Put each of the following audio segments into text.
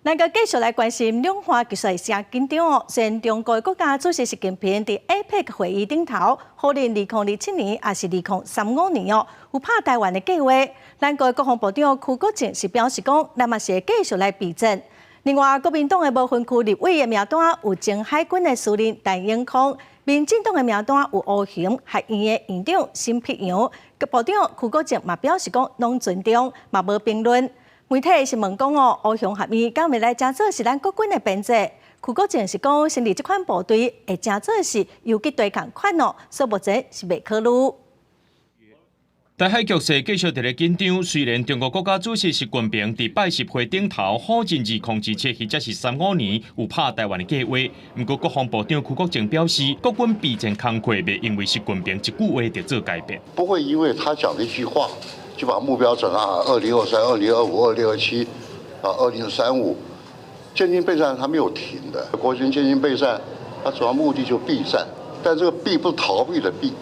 咱閣繼續來關心兩岸局勢誠緊張哦。雖然中國國家主席習近平佇 APEC 會議頂頭，否認2027年抑是2035年哦，有拍台灣的計劃。咱國國防部長邱國正是表示講，咱嘛是會繼續來備戰。另外，國民黨的無分區立委的名單有前海軍的司令陳永康，民進黨的名單有吳雄學院的院長沈伯洋。部長邱國正嘛表示講，攏尊重，嘛無評論。媒體是問講哦，吳雄學院敢會來成做是咱國軍的編制？邱國正是講，成立這款部隊會成做是游擊隊仝款哦，所以目前是袂考慮。台海局勢繼續佇咧緊張，雖然中國國家主席習近平佇拜習會頂頭否認2027或者是35年有拍台灣的計劃，毋過國防部長邱國正表示，國軍備戰工課袂因為習近平一句話就做改變。不會因為他講的一句話，就把目標轉到2023、2025、2027啊、2035，建軍備戰它沒有停的。國軍建軍備戰，它主要目的就避戰，但這個避不是逃避的避，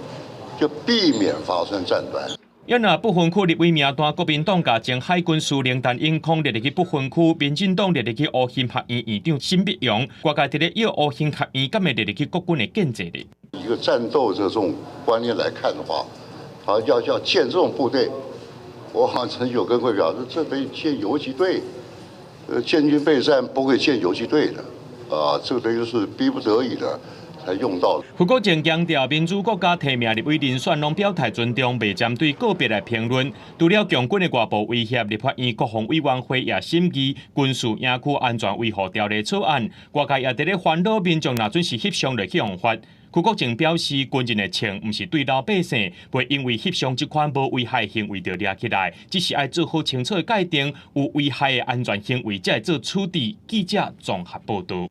就避免發生戰端。若不分區立委名單，國民黨共前海軍司令陳永康列入去不分區，民進黨列入去吳興學院院長沈伯洋，外界佇咧臆吳興學院敢會列入去國軍的建制裡。一個戰鬥這種觀念來看的話，啊，要建這種部隊，我好像曾經有跟各位表示，這等於建游擊隊，建軍備戰不會建游擊隊的，啊，這個等於是逼不得已的才用到。邱國正強調，民主國家提名立委人選攏表態尊重，袂針對個別來評論。除了共軍的外部威脅，立法院國防委員會也審議軍事營區安全維護條例草案，外界也佇咧煩惱民眾若準時翕相就去予罰。邱國正表示，軍人的槍毋是對老百姓，袂因為翕相這款無危害行為就掠起來，只是愛做好清楚的界定，有危害的安全行為才會做處置。記者綜合報導。